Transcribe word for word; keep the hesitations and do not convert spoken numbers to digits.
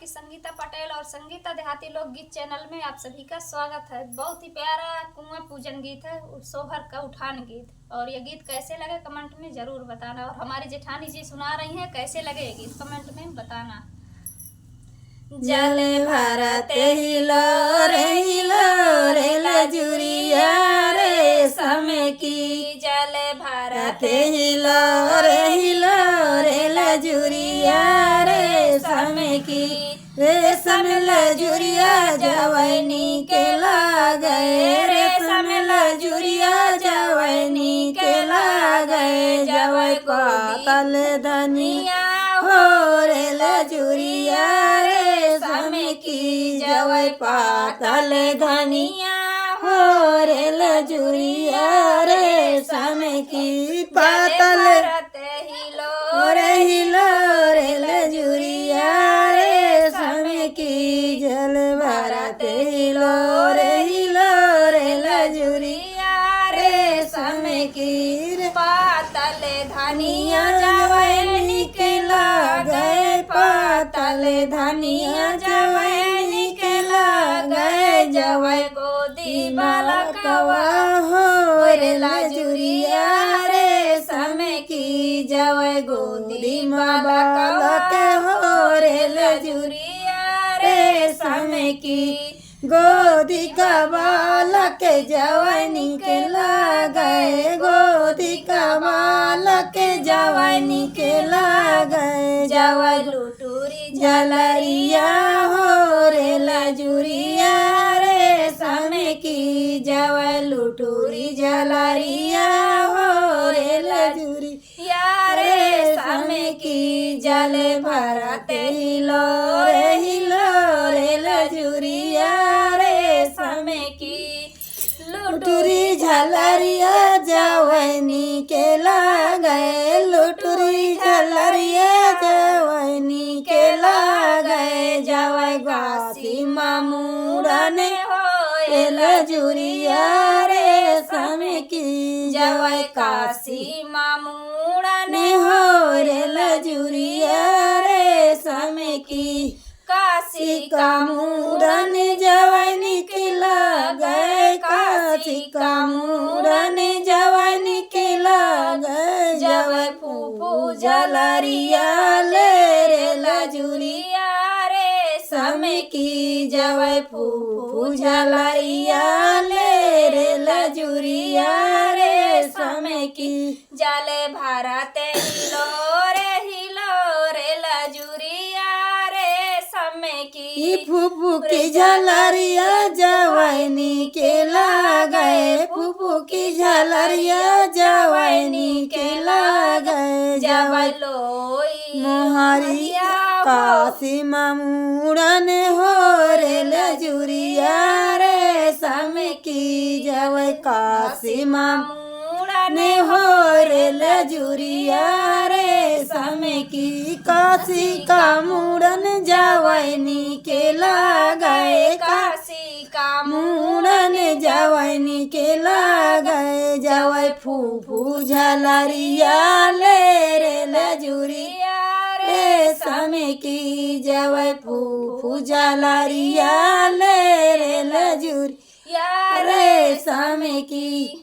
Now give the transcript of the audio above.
संगीता पटेल और संगीता देहाती लोकगीत चैनल में आप सभी का स्वागत है। बहुत ही प्यारा कुआं पूजन गीत है, उ-, सोहर का उठान गीत। और ये गीत कैसे लगे, कमेंट में जरूर बताना। और हमारी जेठानी जी सुना रही हैं, कैसे लगे ये गीत, कमेंट में बताना। जल भरत हिलोरे हिलोरे लजुरिया रेशम की, जल भरत हिलोरे हिलोरे लजुरिया रेशम की। रेशम लजुरिया जवै नीके लागै, रेशम लजुरिया जवै नीके लागै, जवै पातल धनिया हो रे लजुरिया रेशम की, जवै पातल धनिया हो रे लजुरिया रेशम की, पातल हिलोरे हिलोरे लजुरिया रेशम की, जल भरत हिलोरे हिलोरे लजुरिया रेशम की। पातल धनिया जवै नीके लागै, पातल धनिया जवै नीके लागै, जवै गोदी बालकवा हो रे लजुरिया रेशम की, जवै गोदी बालकवा हो रे लजुरिया रेशम की। गोदी का बालक जवै नीके लागै, गोदी का बालक जवै नीके लागै, जवै लुटुरी झलरिया हो रे लजुरिया रेशम की, जवै लुटुरी झलरिया हो रे लजुरिया रेशम की, जल भरत हिलोरे हिलोरे लजुरिया रेशम की। लुटुरी झलरिया जवै नीके लागै, लुटुरी झलरिया जवै नीके लागै, जवै काशी मामुड़न हो रे लजुरिया रेशम की, जवै काशी मामुड़न हो रे लजुरिया रेशम की। काशी का मूड़न जवै नीके लागै, काशी का मूड़न जवै नीके लागै, जवै फूफू झलरिया ले रे लजुरिया रेशम की, जवै फूफू झलरिया ले रे लजुरिया रेशम की। जल भरत हिलोरे हिलोरे लजुरिया रेशम की। ई फूफू की झलरिया जवै नीके लागै, फूफू की झलरिया जवै नीके लागै, जवै लोई मोहरिया काशी मामुड़न हो रे लजुरिया रेशम की, जवै काशी मामुड़न हो रे लजुरिया रेशम की। काशी का मूड़न जवै नीके लागै, काशी का मूड़न जवै नीके लागै, जवै फूफू झलरिया ले रे लजुरिया रेशम की, जवै फूफू झलरिया ले रे लजुरिया रेशम की।